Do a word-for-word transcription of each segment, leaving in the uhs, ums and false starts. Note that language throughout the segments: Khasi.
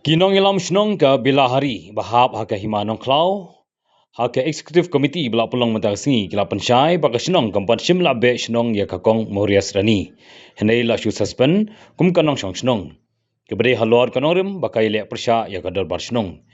Ki nongïalam shnong ka Bilahari ba hap ha ka Hima Nongkhlaw, ha ka Executive Committee ba la pynlong mynta ka sngi, ki la pynshai ba ka shnong kam pat shym la beh shnong ïa ka Kong Morias Rani. Hynrei la shu suspend kum ka nongshong shnong, kaba dei halor ka nongrim ba ka ïaleh pyrshah ïa ka dorbar shnong.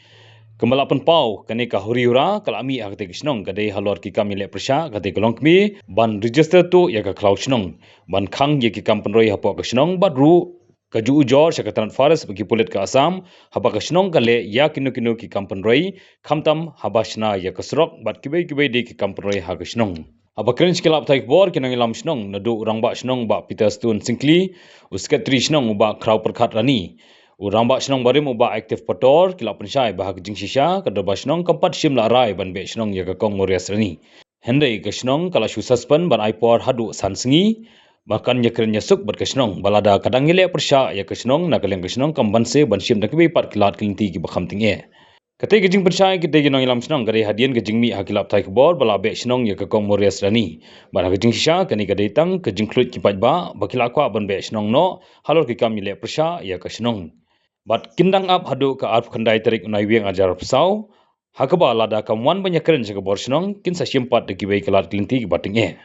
Kumba la pynpaw, kane ka huri hura ka la mih ha katei ka shnong, ka dei halor ki kam ïaleh pyrshah katei ka longkmie ban register tuh ïa ka khlaw shnong, ban khang ïa ki kam pynroi hapoh ka shnong, bad ruh ka ju ujor sha ka tnat forest bad ki pulit ka Assam haba ka shnong ka leh ïa kino kino ki kam pynroi, khamtam haba shna ïa ka surok bad kiwei kiwei de ki kam pynroi ha ka shnong. Haba kren sha ki lad pathai khubor, ki nongïalam shnong, naduh u rangbah shnong Bah Peter Stone Syngkli, u secretary shnong u Bah Khraw Pyrkhat Rani, u rangbah shnong barim u Bah Active Pator, ki la pynshai ba ha ka jingshisha ka dorbar shnong kam pat shym la rai ban beh shnong ïa ka Kong Morias Rani. Hynrei ka shnong ka la shu suspend ban ai por haduh san sngi ba kan ïakren ïasuk bad ka shnong, ba lada ka dang ïaleh pyrshah ïa ka shnong, na ka liang ka shnong kam banse ban shim da kiwei pat ki lad ki lynti kiba kham tyngeh. Katei ka jingpynshai katei ki nongïalam shnong ka dei hadien ka jingmih ha ki lad pathai khubor ba la beh shnong ïa ka Kong Morias Rani. Bad ha ka jingshisha, kane ka dei tang ka jingkhluit ki paidbah ba ki la kwah ban beh shnong noh halor ki kam ïaleh pyrshah ïa ka shnong. Bad kin dang ap haduh ka arphew khyndai tarik u Naiwieng ar hajar arphew saw, ha kaba lada kam wan ban ïakren sha ka bor shnong, kin sa shim pat da kiwei ki lad ki lynti kiba tyngeh.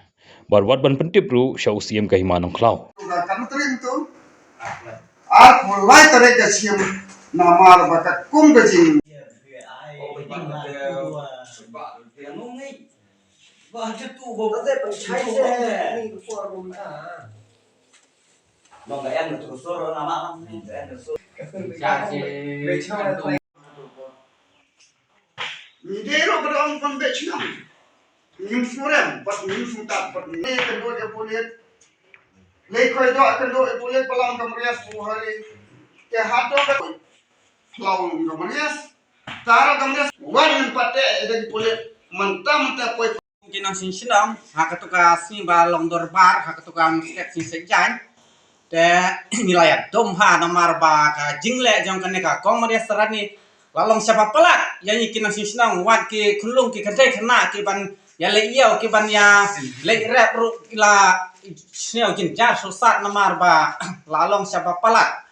Bad wat ban pyntip ruh sha u Syiem ka Hima Nongkhlaw. Ka kam trim tu. Arphew lai tarik ka shim namar ba ka kum ka jing. Ngi dei ruh ka dong pynbeit shnong. Ngim sngewrem bad ngim sngewtap bad ngi kynduh ïa pulit. Lei khoi doh kynduh ïa pulit ba long ka Morias Buhari. Te hato ka phlaw long ka Morias. Tara ka Morias wan ngin pat te ïa ki pulit. Mynta mynta poi. Ki nongshong shnong ha katu ka sngi ba long dorbar ha katu ka Meskhet Sngi Saitjaiñ. Te ngi la ïa dom ha namar ba ka jingleh jong kane ka Kong Morias Rani la long shaba palat ïa ngi ki nongshong shnong, wat ki khunlung ki kynthei khynnah ki ban ïa leh ïew ki ban ïa leh rep ruh ki la sniew jynjar sosat namar ba la long shaba palat.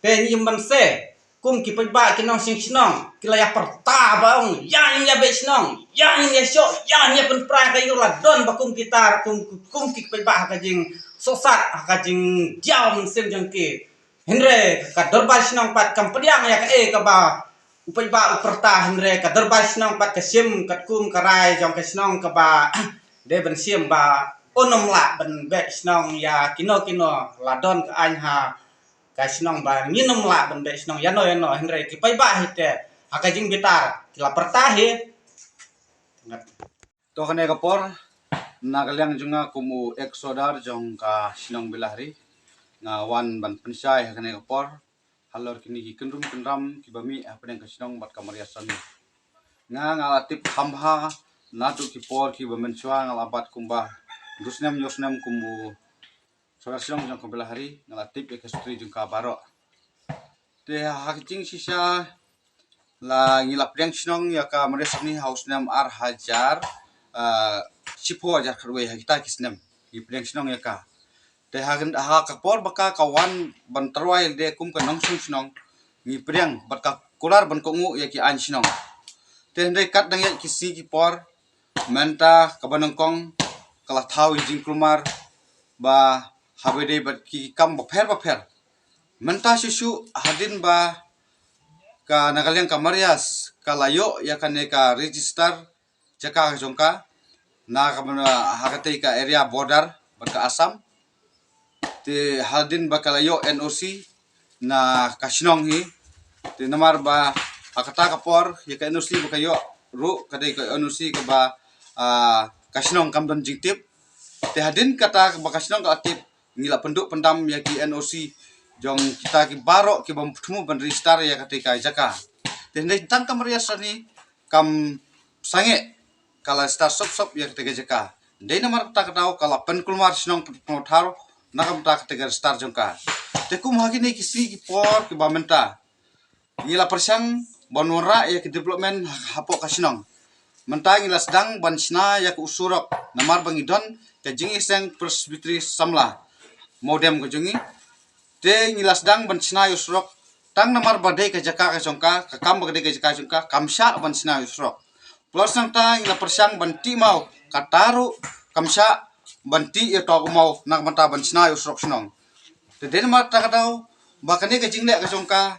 Te ngi ym banse kum ki paidbah ki nongshong shnong ki la ïa pyrta ba ong ïa ngin ïa beh shnong, ïa ngin ïa shoh, ïa ngin ïa pynpra ka ïew la don ba kum kita kum kum ki paidbah ha ka jingsosat ha ka jingdiaw mynsiem jong ki. Hynrei ka dorbar shnong pat kam pdiang ïa kaei kaba u paidbah u pyrta, hynrei ka dorbar shnong pat ka shim katkum ka rai jong ka shnong kaba dei ban shim ba un ym lah ban beh shnong ïa kino kino, la don ka aiñ ha ka shnong ba ngin ym lah ban beh shnong ïano ïano, hynrei ki paidbah hi te ha ka jingbitar ki la pyrta hi. To kane ka por, na ka liang jong nga kum u ex sordar jong ka shnong Bilahari, nga wan ban pynshai ha kane ka por halor kine ki kyndrum kyndram kiba mih hapdeng ka shnong bad ka Morias Rani. Nga nga la tip kham bha naduh ki por kiba mynshuwa, nga la bat kumba hynriew snem hynñiew snem kum u sordar shnong jong ka Bilahari, nga la tip ïa ka history jong ka baroh. Te ha ka jingshisha la ngi la pdiang shnong ïa ka Morias Rani ha u snem ar hajar, ah, shiphew, ar hajar khatwei, ha kita ki snem ngi pdiang shnong ïa ka. Te ha ka, ha ka por ba ka ka wan ban tyrwa ïalade kum ka nongshong shnong, ngi pdiang bad ka kular ban kohnguh ïa ki aiñ shnong. Te hynrei kat dang ïaid ki sngi ki por, mynta kaba nyngkong ka la thaw ïa ka jingkulmar ba haba dei bad ki kam bapher bapher. Mynta shuh shuh hadien ba ka na ka liang ka Morias ka la ïoh ïa kane ka register jaka jong ka na ka, ha katei ka area border bad ka Assam. Te hadien ba ka la ïoh N O C na ka shnong hi. Te namar ba ha kata ka por ïa ka N O C ba ka ïoh ruh ka dei ka N O C kaba, ah, ka shnong kam don jingtip. Te hadien kata ba ka shnong ka la tip, ngi la pynduh pyndam ïa ki N O C jong kita ki baroh kiba thmu ban register ïa katei ka jaka. Te hynrei tang ka Morias Rani kam sangeh ka la register sop sop ïa katei ka jaka. Dei namar kata ka daw ka la pynkulmar shnong pynkulmar thaw na ka bynta katei ka register jong ka. Te kum ha kine ki sngi ki por kiba mynta ngi la pyrshang ban wanrah ïa ki development ha, hapoh ka shnong. Mynta ngi la sdang ban shna ïa ka u surok namar ba ngi don ka Jingïaseng Presbytery Samla, Mawdem ka jong ngi. Te ngi la sdang ban shna ïa u surok Tang namar ba dei ka jaka ka jong ka, ka kam ba dei ka jaka jong ka, kam shah ban shna ïa u surok. Plus nangta ngi la pyrshang ban tih maw, kata ruh kam shah ban tih ïa u tok u maw na ka bynta ban shna ïa u surok shnong. Te dei namar kata ka daw ba kane ka jingleh ka jong ka,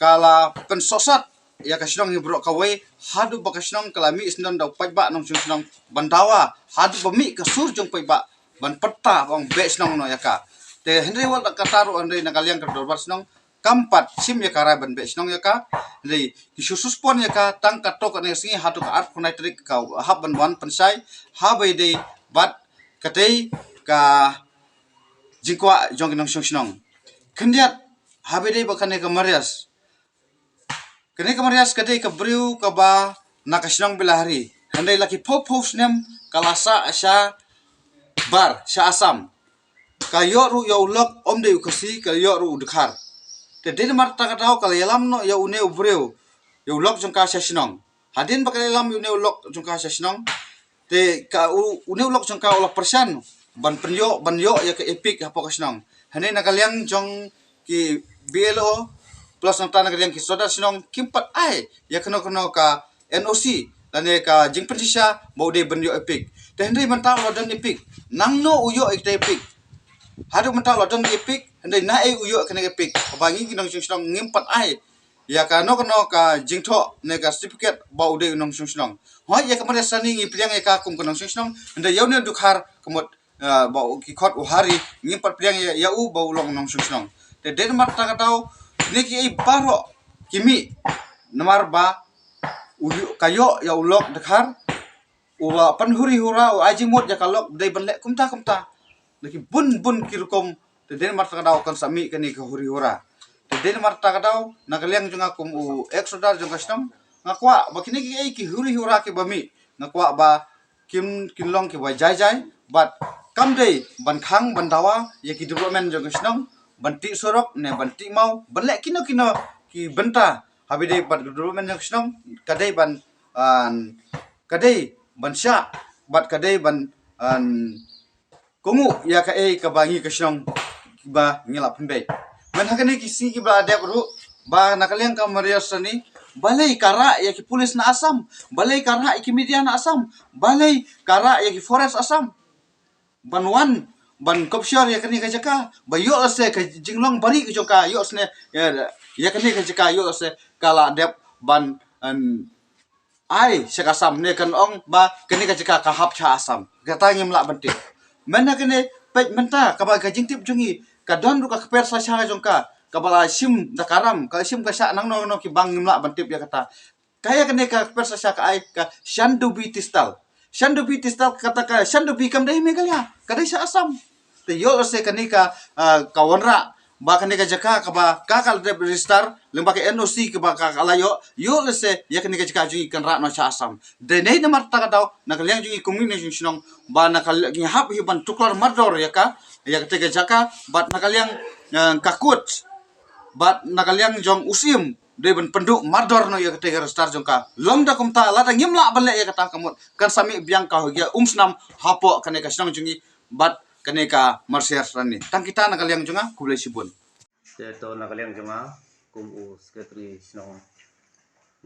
ka la pynsohsat ïa ka shnong hi baroh kawei, haduh ba ka shnong ka la mih syndon da u paidbah nongshong shnong ban dawa, haduh ba mih ka sur jong paidbah ban pyrta ba ong beh shnong noh ïa ka. Te hynrei wat la kata ruh hynrei na ka liang ka dorbar shnong kam pat shim ïa ka rai ban beh shnong ïa ka. Hynrei ki shu suspend ïa ka tang katto katne ka sngi haduh ka arphew khyndai tarik ka hap ban wan pynshai ha ba ïadei bad katei ka jingkwah jong ki nongshong shnong. Khyndiat ha ba ïadei bad kane ka Marius. Kane ka Marius ka dei ka briew kaba na ka shnong Bilahari. Hynrei la ki phew phew snem ka la sah sha bar sha Assam. Ka ïoh ruh ïa u lok, ym dei u Khasi, ka ïoh ruh u Dkhar. Te dei namar kata ka daw ka la ïalam noh ïa une u briew, ïa u lok jong ka sha shnong. Hadien ba ka la ïalam ïa une u lok jong ka sha shnong, te ka u, une u lok jong ka u la pyrshang ban pynïoh, ban ïoh ïa ka EPIC hapoh ka shnong. Hynrei na ka liang jong ki BLO plus nangta na ka liang ki sordar shnong kim pat ai ïa kano kano ka NOC lane ka jingpynshisha ba u dei ban ïoh EPIC. Te hynrei mynta u la don EPIC. Nangno u ïoh ïa ka EPIC? Haduh mynta u la don EPIC, hynrei naei u ïoh ïa kane ka EPIC? Kaba ngi ki nongshong shnong ngim pat ai ïa kano kano ka jingthoh ne ka certificate ba u dei u nongshong shnong. Hooid, ïa ka Marius Rani ngi pdiang ïa ka kum ka nongshong shnong, hynrei ïa une u Dkhar ka mut, ah, ba u, ki khot u Hari, ngim pat pdiang ïa, ïa u ba u long nongshong shnong. Te dei namar kata ka daw kine kiei baroh ki mih namar ba u ïoh, ka ïoh ïa u lok Dkhar, u la pynhuri hura, u ai jingmut ïa ka lok, dei ban leh kumta kumta. Na ki bun bun ki rukom, te dei namar kata ka daw kan sa mih kane ka huri hura. Te dei namar kata ka daw na ka liang jong nga kum u ex sordar jong ka shnong, nga kwah ba kine kiei ki huri hura kiba mih, nga kwah ba kin, kin long kiba jai jai, bad kam dei ban khang ban dawa ïa ki development jong ka shnong, ban tih surok ne ban tih maw, ban leh kino kino ki bynta ha ba ïadei bad development jong ka shnong, ka dei ban, ah, ka dei ban shah bad ka dei ban, ah, kohnguh ïa kaei kaba ngi ka shnong ba ngi la pynbeit. Mynta ha kine ki sngi kiba la dep ruh ba na ka liang ka Marius Rani, balei ka rah ïa ki pulis na Assam, balei ka rah ïa ki media na Assam, balei ka rah ïa ki forest Assam ban wan ban kopshor ïa kane ka jaka, ba ïoh lehse ka jinglong bari ka jong ka, ïoh lehse ïa, ïa kane ka jaka ïoh lehse ka la dep ban, em, ai sha ka Assam, ne kan ong ba kane ka jaka ka hap sha Assam. Kata ngim lah ban tip. Mynta kane, peit mynta kaba ka jingtip jong ngi, ka don ruh ka kper sasha ka jong ka, kaba la shim da ka ram, ka shim ka shah nangno nangno ki bang, ngim lah ban tip ïa kata. Ka ïa kane ka kper sasha ka ai ka Shandubi Tistal. Shandubi Tistal, kata ka Shandubi kam dei Meghalaya, ka dei sha Assam. Te ïoh lehse kane ka, ah, ka wanrah ba kane ka jaka kaba ka, ka la dep register lyngba ka NOC kaba ka, ka la ïoh, ïoh lehse ïa kane ka jaka jong ngi kan rah noh sha Assam. Dei namar kata ka daw na ka liang jong ngi kum ki nongshong shnong ba na ka liang ngi hap hi ban tuklar mardor ïa ka, ïa kata ka jaka, bad na ka liang, eh, ka kut, bad na ka liang jong u Syiem, dei ban pynduh mardor noh ïa kata ka register jong ka. Long da kumta, lada ngim lah ban leh ïa kata, ka mut kan sa mih biang ka hok ïa umsnam hapoh kane ka shnong jong ngi bad kane ka Marius Rani. Tang kita na ka liang jong nga, khublei shibun. Te to na ka liang jong nga kum u secretary shnong,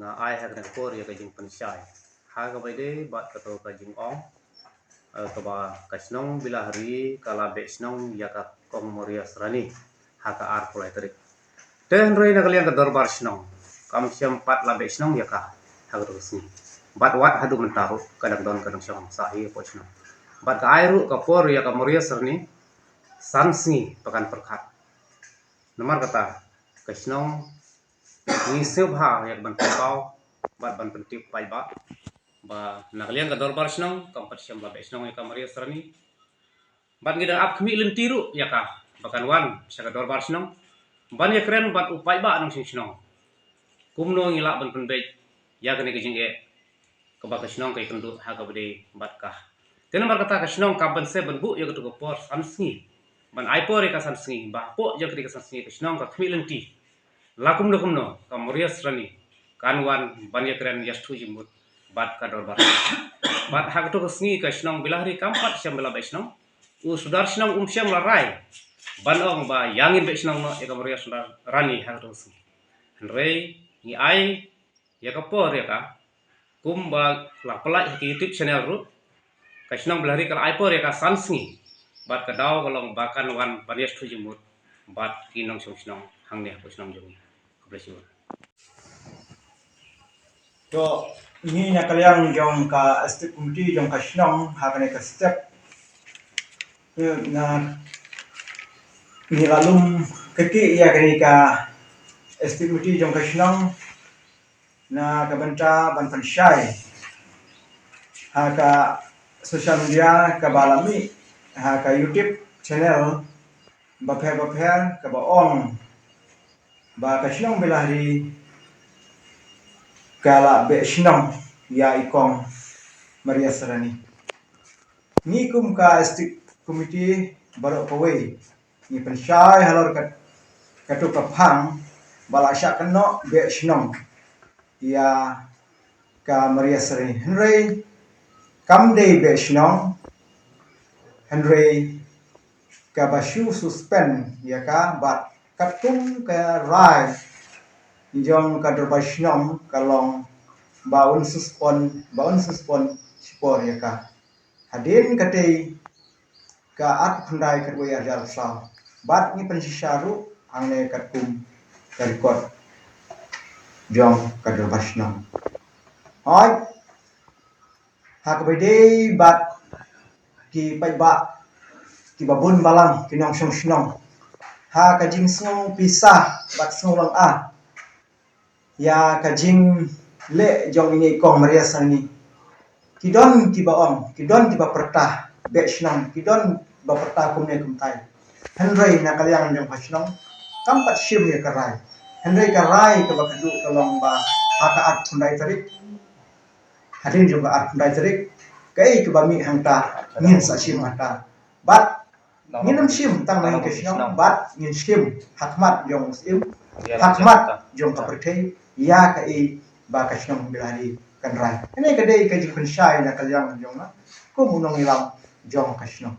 nga ai ha kane ka por ïa ka jingpynshai ha kaba ïadei bad kato ka jingong, eh, kaba ka shnong Bilahari ka la beh shnong ïa ka Kong Marius Rani ha ka arphew lai tarik. Te hynrei na ka liang ka dorbar shnong kam shym pat la beh shnong ïa ka ha kato ka sngi. Bad wat haduh mynta ruh ka dang don ka nongshong sah hi hapoh shnong. Bad ka ai ruh ka por ïa ka Marius Rani san sngi ba kan pyrkhat. Namar kata ka shnong ngi sngewbha ïa ka ban pynpaw bad ban pyntip paidbah ba na ka liang ka dorbar shnong kam pat shym la beh shnong ïa ka Marius Rani. Bad ngi dang ap khmih lynti ruh ïa ka ba kan wan sha ka dorbar shnong ban ïakren bad u paidbah nongshong shnong kumno ngi lah ban pynbeit ïa kane ka jingeh kaba ka shnong ka ïakynduh ha kaba ïadei bad ka. Te namar kata ka shnong ka ban sep ban buh ïa kato ka por san sngi, ban ai por ïa ka san sngi, ba hapoh jong kata ka san sngi ka shnong ka khmih lynti la kumno kumno ka Marius Rani kan wan ban ïakren ïathuh jingmut bad ka dorbar. Bad ha kato ka sngi ka shnong Bilahari kam pat shym la beh shnong. U sordar shnong um shym la rai ban ong ba ïa ngin beh shnong noh ïa ka Marius Rani ha kato ka sngi. Hynrei ngi ai ïa ka por ïa ka, kumba la pynlait ha ki YouTube channel ruh, ka shnong Bilhari ka la ai por ïa ka san sngi. Bad ka daw ka long ba kan wan ban ïa shu jingmut bad ki nongshong shnong hangne ha shnong jong ngi. Khublei shibun. To, ngi na ka liang jong ka executive committee jong ka shnong ha kane ka step, eh, na ngi la lum kyrkieh ïa kane ka executive committee jong ka shnong na ka bynta ban pynshai ha ka social media kaba la mih ha ka YouTube channel bapher bapher kaba ong ba ka shnong Bilhari ka la beh shnong ïa i kong Maria Sarani. Ngi kum ka executive committee baroh kawei ngi pynshai halor ka, katu ka phang ba la shah kynnoh beh shnong ïa ka Maria Sarani. Hynrei kam dei beh shnong, hynrei kaba shu suspend ïa ka bad katkum ka rai jong ka dorbar shnong ka long ba un suspend, ba un suspend shipor ïa ka. Hadien katei ka arphew khyndai ka wei arhajar arphew saw. Bad ngi pynshisha ruh hangne katkum ka record jong ka dorbar shnong. Hooid, ha kaba ïadei bad ki paidbah kiba bun balang, ki nongshong shnong, ha ka jingsngew pisa bad sngew lynga ïa ka jingleh jong ine i kong Maria Sarani, ki don kiba ong, ki don kiba pyrta beh shnong, ki don ba pyrta kumne kumtai. Hynrei na ka liang jong ka shnong kam pat shim ïa ka rai. Hynrei ka rai kaba kyrduh ka long ba ha ka arphew khyndai tarik, hadien jong ka arphew khyndai tarik, kaei kaba mih hangta ngin sa shim hangta. Bad ngin ym shim tang na ka shnong, bad ngin shim ha khmat jong u Syiem, ha khmat jong ka pyrthei, ïa kaei ba ka shnong Bilhari kan rai. Kane ka dei ka jingpynshai na ka liang jong nga kum u nongïalam jong ka shnong.